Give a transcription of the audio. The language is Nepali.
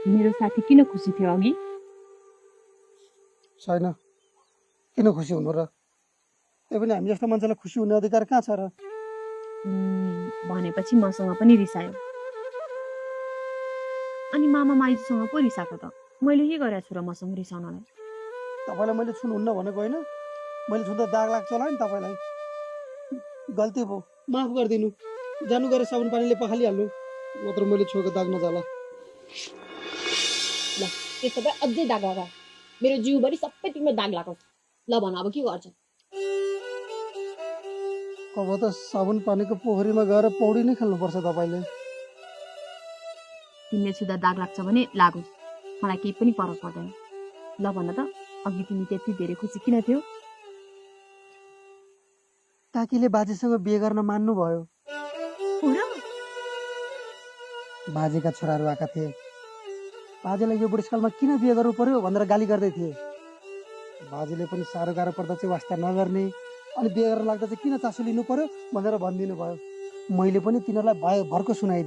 मेरो साथी किन खुसी थियो अघि? छैन, किन खुसी हुनु र? त्यही पनि हामी जस्तो मान्छेलाई खुसी हुने अधिकार कहाँ छ र? भनेपछि मसँग पनि रिसायो। अनि मामा माइजूसँग पो रिसाएको त? मैले के गरेको छु र मसँग रिसाउनलाई? तपाईँलाई मैले छुनुहुन्न भनेको होइन, मैले छुँदा दाग लाग्छ होला नि तपाईँलाई। गल्ती भयो, माफ गरिदिनु। जानु गएर साबुन पानीले पखालिहाल्नु, मात्र मैले छोएको दाग नजाला। ल त्यसो भए अझै दाग लगा, मेरो जिउभरि सबै तिम्रो दाग लाग्यो। ल भन अब के गर्छ? अब त साबुन पानीको पोखरीमा गएर पौडी नै खेल्नुपर्छ तपाईँले। तिमीले छुँदा दाग लाग्छ भने लागोस्, मलाई केही पनि फरक पर्दैन। ल भन त, अघि तिमी त्यति धेरै खुसी किन थियौ? काकीले बाजेसँग बिहे गर्न मान्नुभयो। हो र? बाजेका छोराहरू आएका थिए, बाजेलाई यो बुढेसकालमा किन बिहे गर्नु पर्यो भनेर गाली गर्दै थिए। बाजेले पनि साह्रो गाह्रो पर्दा चाहिँ वास्ता नगर्ने, अनि बिहे गर्न लाग्दा चाहिँ किन चासो लिनु पर्यो भनेर भनिदिनु भयो। मैले पनि तिनीहरूलाई भर्को सुनाइदिएँ।